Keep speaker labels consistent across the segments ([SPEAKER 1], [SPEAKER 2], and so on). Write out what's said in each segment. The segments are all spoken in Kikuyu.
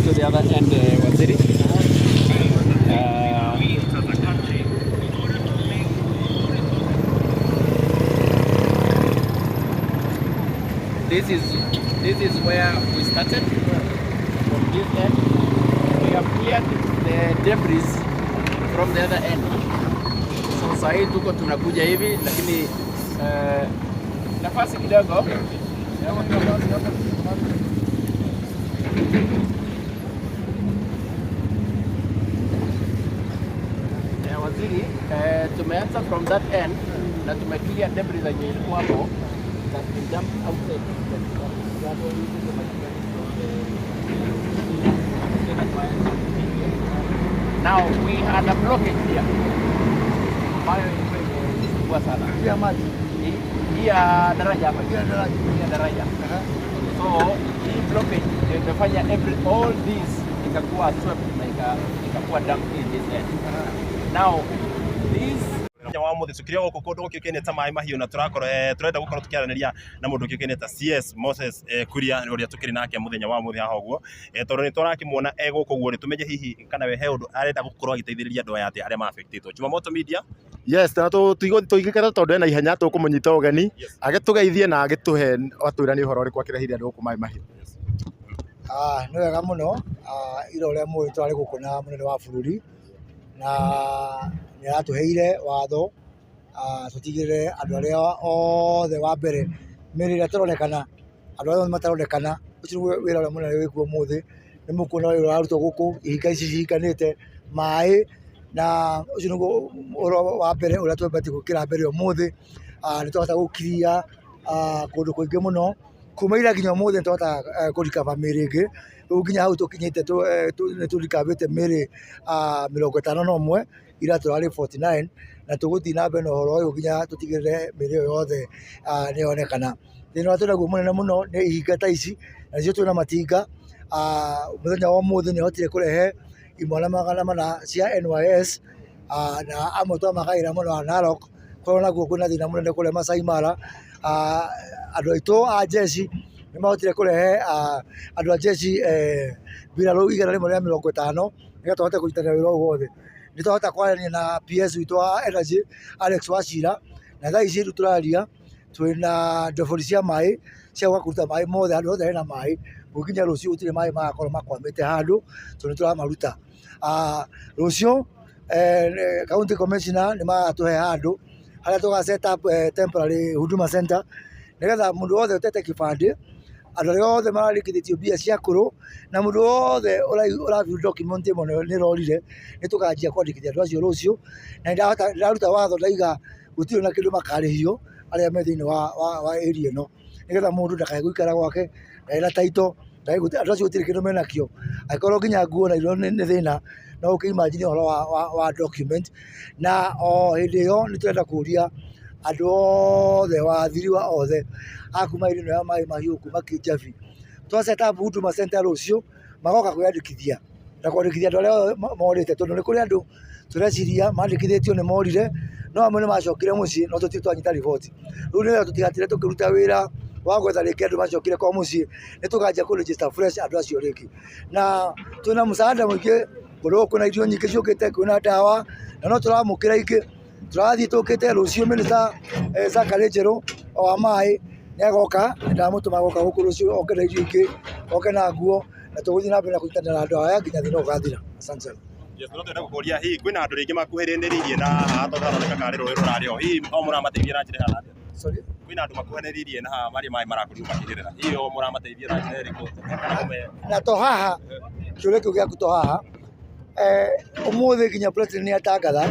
[SPEAKER 1] to the other end, Waziri. This is where we started from this end. We have cleared the debris from the other end. So sahii tuko tunakuja hivi, lakini nafasi kidogo. Waziri, tumeanza from that end na tumeclear debris zenye ilikuwa hapo that been dumped outside. Now we had a blockage here ambayo ilikuwa imesumbua sana.
[SPEAKER 2] Ya maji.
[SPEAKER 1] Hii ya daraja hapa.
[SPEAKER 2] Ya daraja.
[SPEAKER 1] Hii ya daraja. So hii blockage ndio imefanya all this ikakuwa swept na ikakuwa dumped in this end. Now this
[SPEAKER 3] Mũthenya wa mũthĩ tũkĩrĩ o gũkũ kũndũ gũkĩũkaine ta Maĩ Mahiũ, na tũrakorwo tũrenda gũkorwo tũkĩaranĩria na mũndũ ũkĩũkaine ta CS Moses Kuria, ũrĩa tũkĩrĩ nake mũthenya wa mũthĩ haha ũguo, tondũ nĩ tũrakĩmuona e gũkũ ũguo rĩ, tũmenye hihi kana we he ũndũ arenda gũkorwo agĩteithĩrĩria andũ aya atĩa arĩa ma-affectĩtwo. Jumamoto Media.
[SPEAKER 4] Yes, na tũigĩkĩte tondũ ena ihenya, tũkũmũnyita ũgeni agĩtũgeithie na agĩtũhe atwĩra nĩ ũhoro ũrĩkũ akĩrehire andũ gũkũ Maĩ Mahiũ.
[SPEAKER 2] Ah, nĩ wega mũno. Ah, ira ũrĩa mũĩ twarĩ gũkũ na mũnene wa bũrũri na nĩ aratũheire watho, ah, tũtigĩrĩre andũ arĩa othe wa mbere mĩrĩ ĩrĩa ĩtaronekana, andũ arĩa othe mataronekana. Ũcio nĩguo wĩra ũrĩa mũnene wĩkuo ũmũthĩ. Nĩ mũkuona wĩra ũrarutwo gũkũ, ihinga ici cihinganĩte maĩ, na ũcio nĩguo ũhoro wa mbere ũrĩa twambĩtie gwĩkĩra mbere ũmũthĩ. Ah, nĩ twahota gũkiria, ah, kũndũ kũingĩ mũno kuma ira nginya ũmũthĩ. Nĩ twahota kũrikaba mĩrĩ ĩngĩ. Rĩu nginya hau tũkinyĩte nĩ tũrikabĩte mĩrĩ, ah, 51. Ira tũrarĩ 49, na tũgũthiĩ na mbere na ũhoro ũyũ nginya tũtigĩrĩre mĩrĩ ĩyo yothe, ah, nĩ yonekana. Thĩna ũrĩa twĩnaguo mũnene mũno nĩ ihinga ta ici, na nĩcio twĩna matinga. Ah, mũthenya wa ũmũthĩ nĩ hotire kũrehe imwana 400 cia NYS, ah, na amwe twamagaĩra mwena wa Narok, kũrĩa nakuo kwĩna thĩna mũnene kũrĩa Masai Mara. Ah, andũ aitũ a jeshi nĩ mahotire kũrehe, ah, andũ a jeshi, mbirarũ 150 nĩgetha tũhote kũrutithania wĩra ũyũ wothe. Nĩ twahota kwaranĩria na PS witũ wa Energy, Alex Wachira, na thaa ici rĩu tũraria twĩna ndobori cia maĩ cia gũka kũruta maĩ mothe handũ hothe hena maĩ. Gũkinya rũciũ gũtirĩ maĩ magakorwo makwamĩte handũ, tondũ nĩ tũramaruta. Ah, rũciũ county commissioner nĩ magatũhe handũ harĩa tũga set up temporary Huduma Center, nĩgetha mũndũ wothe ũtete kĩbandĩ, andũ arĩa othe mararĩkithĩtio mbia cia kũrũ, na mũndũ wothe ũra document ĩmwe nĩ ĩrorire, nĩ tũkanjia kwandĩkithia andũ acio rũciũ. Na nĩndahota ndĩraruta watho, ndaiga gũtirĩ na kĩndũ makarĩhio arĩa me thĩinĩ wa area ĩno, nĩgetha mũndũ ndakae gũikara gwake ndarĩ na title. Andũ acio gũtirĩ kĩndũ menakĩo, angĩkorwo nginya nguo na irio nĩ thĩna, no ũkĩ imagine ũhoro wa document. Na o hĩndĩ ĩyo nĩ tũrenda kũria andũ othe, wathiriwa othe a kuma area ĩno ya Maĩ Mahiũ, kuma Kijabi, twa set up Huduma Center rũciũ, magoka kwĩyandĩkithia na kwandĩkithia andũ arĩa othe morĩte, tondũ nĩ kũrĩ andũ tũreciria mandĩkithĩtio nĩ morire, no amwe nĩ macokire mũciĩ, no tũtirĩ twanyita riboti. Rĩu nĩgetha tũtigatinde tũkĩruta wĩra wa gwetha rĩngĩ andũ macokire kwa mũciĩ, nĩ tũkanjia kũ register fresh andũ acio rĩngĩ. Na twĩna msaada mũingĩ kũndũ gũkũ, kwĩna irio nyingĩ ciũkĩte, kwĩna ndawa, na no tũramũkĩra ingĩ. Tũrathiĩ tũkĩte rũciũ Minister Zachary Njerũ wa maĩ nĩ agoka, ndamũtũma agoka gũkũ rũciũ oke na irio ingĩ, oke na nguo, na tũgũthiĩ na mbere na kũnyitanĩra na andũ aya nginya thĩna ũyũ ũgathira. Asante sana.
[SPEAKER 3] Yes, no twende gũkũria, hihi kwĩna andũ rĩngĩ makuhĩrĩrĩirie na haha, tondũ haroneka karĩ rũĩ rũrarĩ o, hihi o mũramateithia na njĩra ĩhana atĩa?
[SPEAKER 2] Sorry?
[SPEAKER 3] Kwĩna andũ makuhanĩrĩirie na haha marĩa maĩ marakorirwo makĩgerera, hihi o mũramateithia na njĩra ĩrĩkũ kana kũme
[SPEAKER 2] Na to haha kĩũria kĩu gĩaku, to haha, ũmũthĩ nginya president nĩ atangatha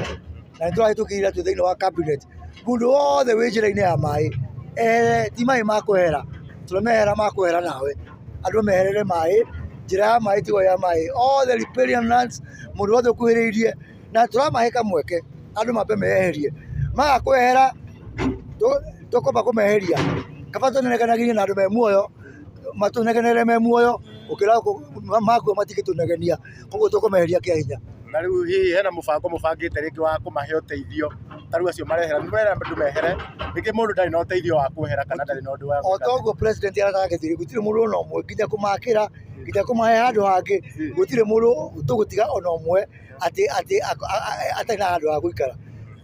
[SPEAKER 2] na nĩ tũrahĩtũkĩire twĩ thĩinĩ wa cabinet, mũndũ wothe wĩ njĩra-inĩ ya maĩ ehere. Ti maĩ ma kwehera, tũramehera ma kwehera nawe, andũ meherere maĩ, njĩra ya maĩ tigo ya maĩ, all the riparian lands, mũndũ wothe ũkuhĩrĩirie, na tũramahe kamweke andũ mambe meyeherie. Maga kwehera, tũkwamba kũmeheria. Kaba tũnegenagĩrie na andũ me muoyo, matũnegenere me muoyo gũkĩra makua matingĩtũnegenia, koguo tũkũmeheria kĩa hinya.
[SPEAKER 4] Na rĩu hihi hena mũbango mũbangĩte rĩngĩ wa kũmahe ũteithio ta rĩu acio marehera nĩ mũrera andũ mehere rĩngĩ mũndũ ndarĩ na ũteithio wa kwehera kana ndarĩ na ũndũ wa
[SPEAKER 2] O toguo president aratagĩthire gũtirĩ mũndũ ona ũmwe nginya kũmakĩra nginya kũmahe handũ hangĩ gũtirĩ mũndũ tũgũtiga ona ũmwe atĩ atĩ atarĩ na handũ ha gũikara.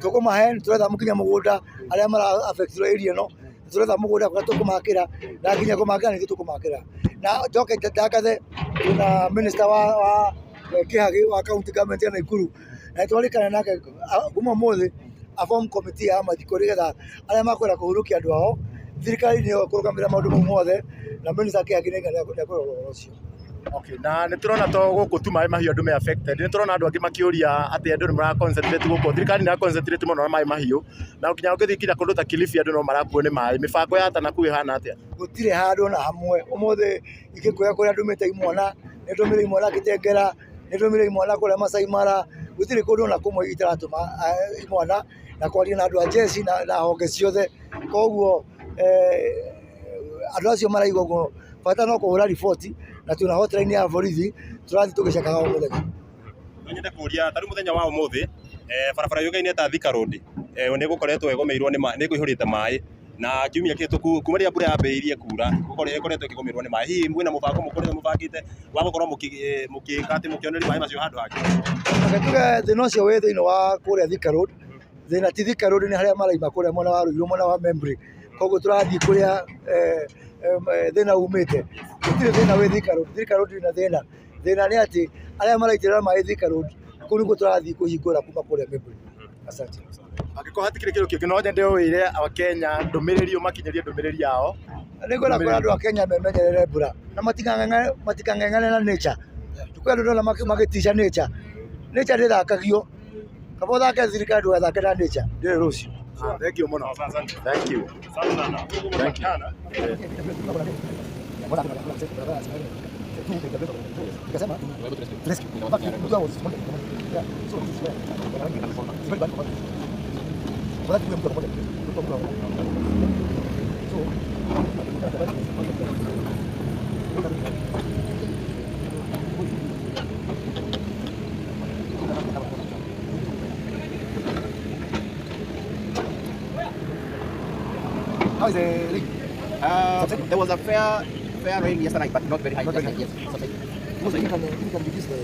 [SPEAKER 2] Tũkũmahe tũretha nginya mũgũnda arĩa mara affect area ĩno tũretha mũgũnda kũrĩa tũkũmakĩra na nginya kũmakĩra nĩithuĩ tũkũmakĩra. Na njoke ndangathe twĩna minister wa Kĩhagĩ wa county government ya Nakuru na nĩtwarĩkana nake kuma ũmũthĩ a form committee ya mathiko nĩgetha arĩa makwenda kũhurũkia andũ ao thirikari nĩyo ĩkũrũgamĩrĩra maũndũ mau mothe na minister Kĩhagĩ nĩekũrora ũhoro ũcio.
[SPEAKER 4] Okay, na nĩ tũrona to gũkũ tu maĩ mahiũ andũ me affected. Nĩ tũrona andũ angĩ makĩũria atĩ andũ nĩ mara concentrate gũkũ. Thirikari nĩ ĩra concentrate mũno na maĩ mahiũ. Na nginya ũngĩthiĩ nginya kũndũ ta Kilifi andũ no marakuo nĩ maĩ. Mĩbango ya Tana kuu ĩhana atĩa?
[SPEAKER 2] Gũtirĩ handũ ona hamwe ũmũthĩ ingĩkwĩra kũrĩa ndũmĩte imwana nĩ ndũmire imwana Kitengela nĩ ndũmire imwana kũrĩa Masai Mara gũtirĩ kũndũ ona kũmwe itaratũma imwana na kwaria na andũ a jeshi na honge ciothe. Koguo andũ acio maraigua ũguo bata no kũhũra riboti na twĩna hotline ya borithi tũrathiĩ tũgĩcekaga o mũthenya.
[SPEAKER 3] No nyende kũria ta rĩu mũthenya wa ũmũthĩ barabara yũĩkaine ta Thika Road nĩ gũkoretwo ĩgũmĩirwo nĩ maĩ, nĩ ĩkũihũrĩte maĩ na kiumia kĩhĩtũku kuma rĩrĩa mbura yambĩrĩirie kura ĩkoretwo ĩkĩgũmĩrwo nĩ maĩ. Hihi mwĩna mũbango mũkoretwo mũbangĩte wa gũkorwo mũgĩka atĩ mũkĩonereria maĩ macio handũ hangĩ?
[SPEAKER 2] Reke tuge thĩna ũcio wĩ thĩinĩ wa kũrĩa Thika Road. Thĩna ti Thika Road nĩ harĩa maraima kũrĩa mwena wa Ruiru mwena wa Membley. Koguo tũrathiĩ kũrĩa thĩna umĩte. Gũtirĩ thĩna wĩ Thika Road. Thika Road ndĩrĩ na thĩna. Thĩna nĩ atĩ arĩa maraitĩrĩra maĩ Thika Road kũu nĩkuo tũrathiĩ kũhingũra kuma kũrĩa Membley. Asante.
[SPEAKER 4] Angĩkorwo hatikĩrĩ kĩndũ kĩngĩ no nyende ũwĩre Akenya ndũmĩrĩri ũmakinyĩrie ndũmĩrĩri yao.
[SPEAKER 2] Nĩngwenda kwĩra andũ a Kenya memenyerere mbura na matikang'eng'ane na nature. Kwĩ andũ ndĩrona magĩtica nature. Nature ndĩthakagio. Kaba ũthake thirikari ndũgathake na nature ndĩrĩ rũciũ.
[SPEAKER 4] Thank you mũno. Thank you. Thank you.
[SPEAKER 2] How is the rain?
[SPEAKER 5] There was a fair rain yesterday, but not very high.
[SPEAKER 2] Not very high.
[SPEAKER 5] Yes.
[SPEAKER 2] So you can reduce the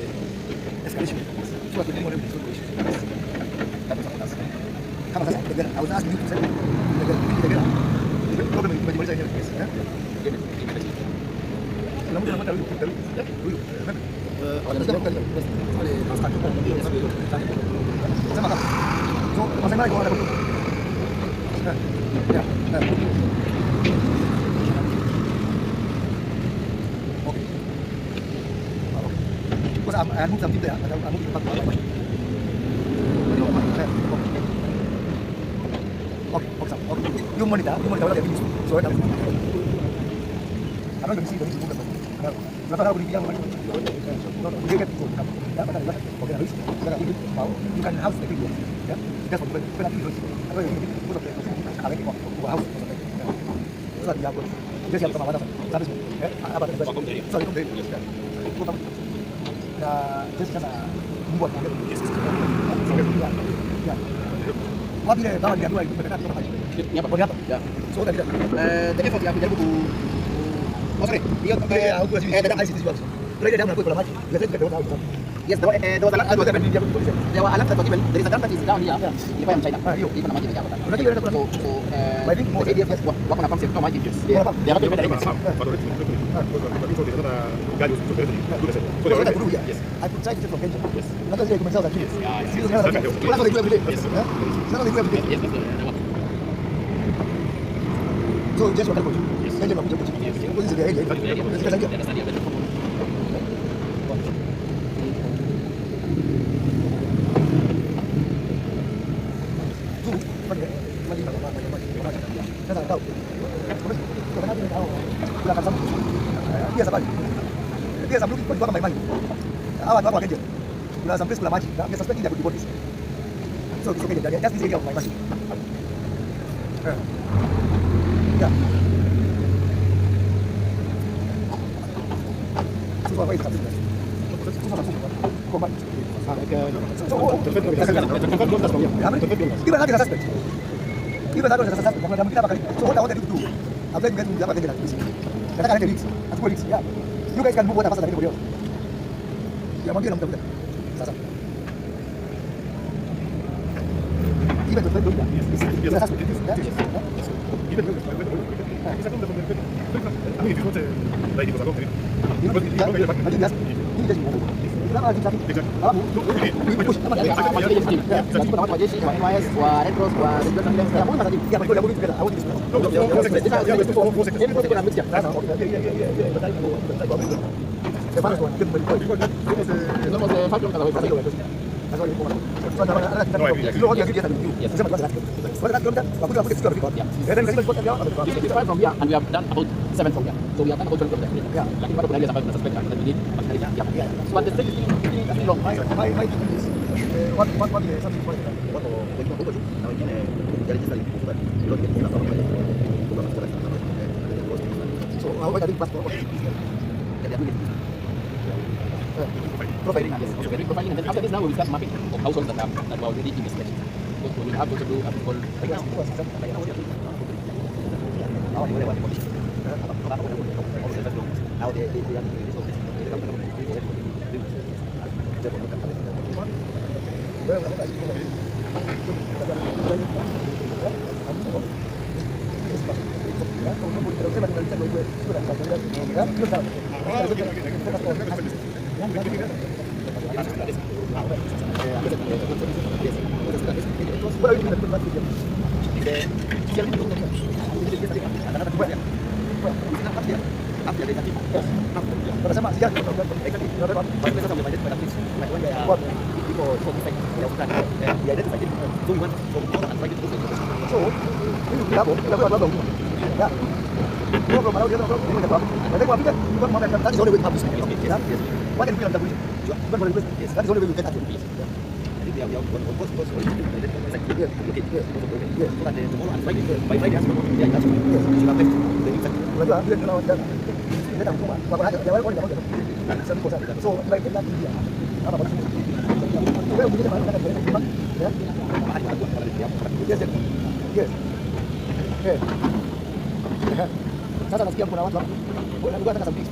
[SPEAKER 2] escalation. So that the more kama sasa I was asking you to send the problem imejimaliza yenyewe. Kuna mtu anapata huyu. Sema kama. So Masai Mara iko wapi? Yeah. Okay. Because I moved something there. I moved it back. Okay, okay. You monitor what they're doing. So I'm not going to see the movement. You can house the people. Yeah? Just for the
[SPEAKER 5] The effort ya kujaribu ku oh sorry, hiyo yes, there was a there were alerts that were given. There is a dam that is down here. Ilikuwa ya Mchina. Iko na maji imejaa hapa. So the ADF wako na pumps ya kutoa maji. They are not even direct.
[SPEAKER 2] I could try to take from Kenya. Yes. Not only Yes. Yes.
[SPEAKER 5] Yes.
[SPEAKER 2] So just what Yes. Yes. So it's okay, just this area of my money. Yeah. So Even that is a suspect. Even that is a suspect. Kuna mwingine hapa karibu. So what I wanted you to do, I'm trying to get you hapa tena. Nataka alete leaks. Achukue leaks. Yeah. You guys can move water faster than anybody else. Ya mwambie namtafuta. Sasa. Even the third yes. Yes.
[SPEAKER 3] Even I mean, if you want to, like, it was a long
[SPEAKER 5] From here, and we have done about 7 from here. So we have done about 12 kilometers. Yeah. Lakini bado kuna areas ambazo tuna suspect that we need machinery. Yeah. So but the stage is still long.
[SPEAKER 2] My thing is, what is something for
[SPEAKER 5] Wako wengine wako juu na wengine
[SPEAKER 2] So what I think first
[SPEAKER 5] profiling, yes. Also, we're doing profiling, and then after this, now we will start mapping of households that are that were already in the stretch. Because we will have to do a called right now. Now they
[SPEAKER 2] Sasa nasikia kuna watu hapo. Nataka some pics.